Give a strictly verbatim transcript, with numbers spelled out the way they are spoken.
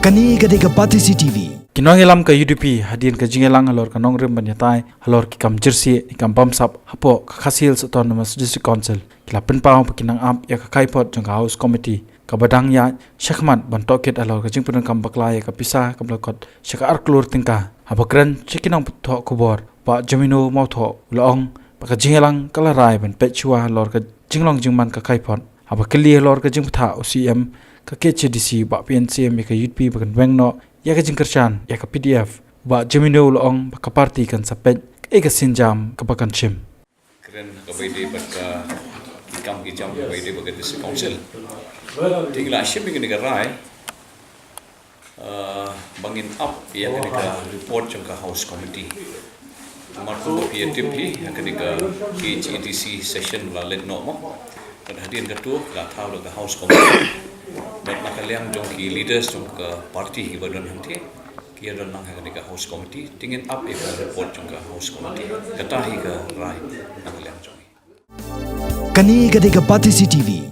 Kane ka dei ka Batesi T V. Ki nongïalam ka U D P hadien ka jingïalang halor ka nongrim ban ïatai halor ki kam jyrsieh ne kam bamsap hapoh ka Khasi Hills Autonomous District Council, ki la pynpaw ba kin nang ap ïa ka kaiphod jong ka House Committee kaba dang ïaid shakhmat ban tohkit halor ka jingpyndonkam bakla ïa ka pisa kaba la kot sha ka ar klur tyngka. Haba kren sha ki nongthoh khubor, Bah Jemino Mawthoh u la ong ba ka jingïalang ka la rai ban peit shuwa halor ka jinglong jingman ka kaiphod. Haba kylli halor ka jingbthah u C M ka K H A D C, Bah P N Syiem, ïa ka U D P ba kan weng noh ïa ka jingkyrshan ïa ka P D F, Bah Jemino u la ong ba ka party kan sa peit kaei ka sienjam kaba kan shim. Kren kaba ïadei bad ka, ki kam ki jam kaba ïadei bad ka District Council. Te ngi la shim ïa kane ka rai, uh, ba ngin ap ïa kane ka report jong ka House Committee. Namar kumba phi ïa tip hi, ïa kane ka K H A D C session la leit noh mo. Bad hadien kata ka la thaw da ka House Committee. Bad na ka liang jong ki leaders jong ka party hi ba don hangtei, ki ïa don lang ha kane ka House Committee. Te ngin ap ïa ka report jong ka House Committee. Kata hi ka rai na ka liang jong ngi. Kane ka dei ka Batesi T V.